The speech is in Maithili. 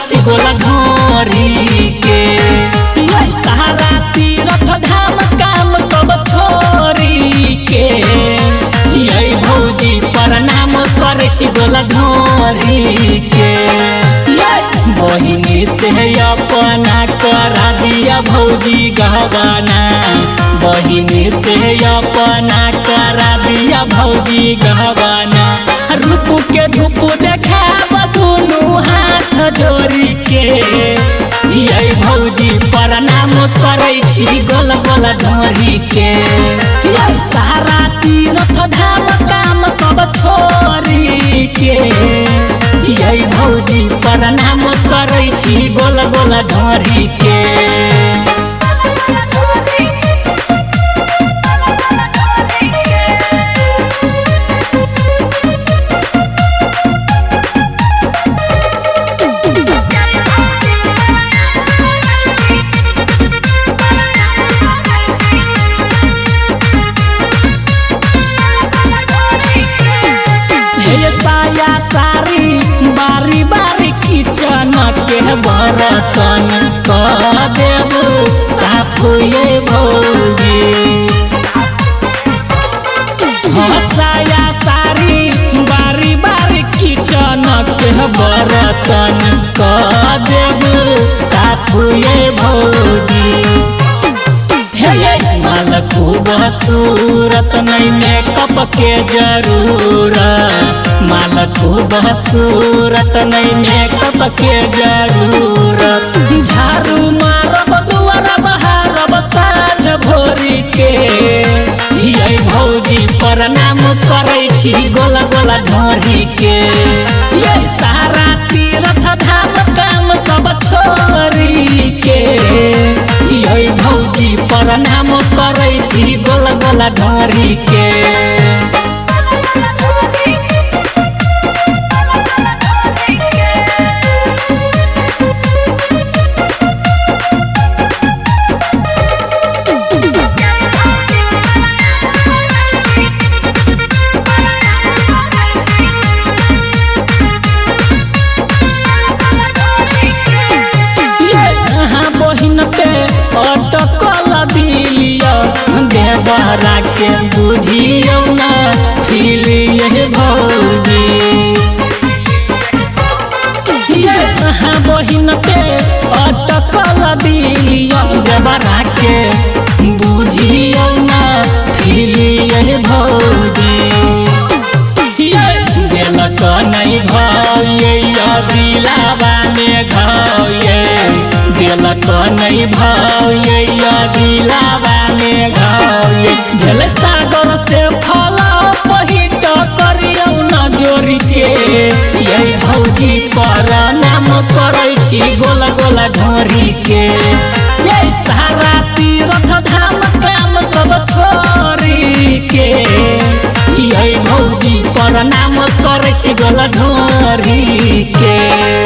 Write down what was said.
छी गोला ढोरी के। ये सारा तीर्थ धाम काम सब छोरी के ये भौजी प्रणाम करै छी गोला ढोरी के। ये बहिनी से अपना करा दिया भौजी गहवाना, बहिनी से अपना करा दिया भौजी गहवाना। रूप के धूप देखाब दुनू हाथ जोड़ी के ये भौजी प्रणाम करै छी गोल गोल ढोरी के। ये सारा तीर्थ धाम काम सब छोरी के ये भौजी प्रणाम करै छी गोल गोल ढोरी के। हे साया सारी बारी बारी किचन के बर्तन क देबू साफ ये भौजी। हाँ साया सारी बारी बारी किचन के बर्तन क देबू साफ ये भौजी। हे माल खूब सूरत नहीं मेकअप के जरूरत, माल खूब सूरत नहीं मेकअप के जरूरत। झाड़ू मारब दुआर बहारब साँझ भोरी के ये भौजी प्रणाम करै छी गोला गोला ढोरी के। ये सारा तीर्थ धाम काम सब छोरी के ये भौजी प्रणाम करै छी गोला गोला ढोरी के। अटकल दिलिया देवरा के बुझियौ ना फिलिए भौजी। अहाँ बहिन पे अटकल दिलिया देवरा के बुझियौ ना फिलिए भौजी। देलक नहीं भये दिलावा में घाये, देलक नहीं भये दिलावा में घाये। भेल सागर से फल पहिट करियौ न जोरी के ये भौजी प्रणाम करै छी गोला गोला ढोरी के। ये सारा तीर्थ धाम काम सब छोरी के ये भौजी प्रणाम करै छी गोला ढोरी के।